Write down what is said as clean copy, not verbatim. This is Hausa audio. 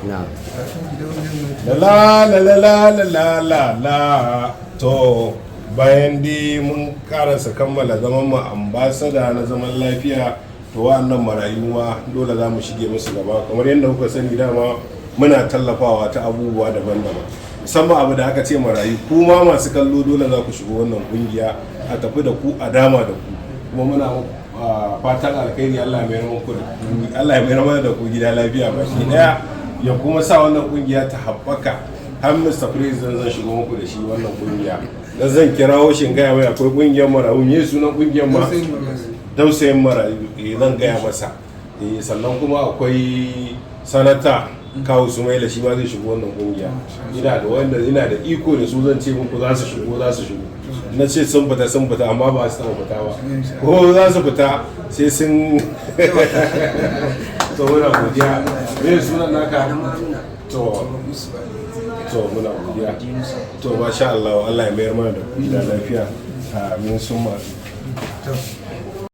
Na'am. La la la la la la la la. To, bayan dai mun karasa kammala zaman mu ambassador na zaman lafiya, to wa'annan marayu ma dole za mu shige musu gaba. Kamar yadda kuka sani, dama muna tallafawa ta abubuwa daban-daban, musamman abu da aka ce marayu. Kuma masu kallo, dole za ku shigo wannan kungiya, a tafi da ku, a dama da ku. Kuma muna fatan alkhairi, Allah ya mayar mana da ku gida lafiya baki daya, ya kuma sa wannan kungiya ta haɓaka. Har Mr. President zan shigo muku da shi wannan kungiya, dan zan kirawo shi in gaya mai akwai kungiyar marayu. Me sunan kungiyar ma? Dausayin Marayu. Eh, zan gaya masa. Eh, sannan kuma akwai Sanata Kawu Sumaila, shi ma zai shigo wannan kungiya. Ina da wanda ina da iko da su, zan ce muku za su shigo, za su shigo. Na ce sun fita, sun fita, amma ba su taɓa fita ba. Ko za su fita sai sun to. Muna godiya. Me sunan naka? To, muna godiya. To, masha Allah, Allah ya mayar mana da ku gida lafiya, amin summa.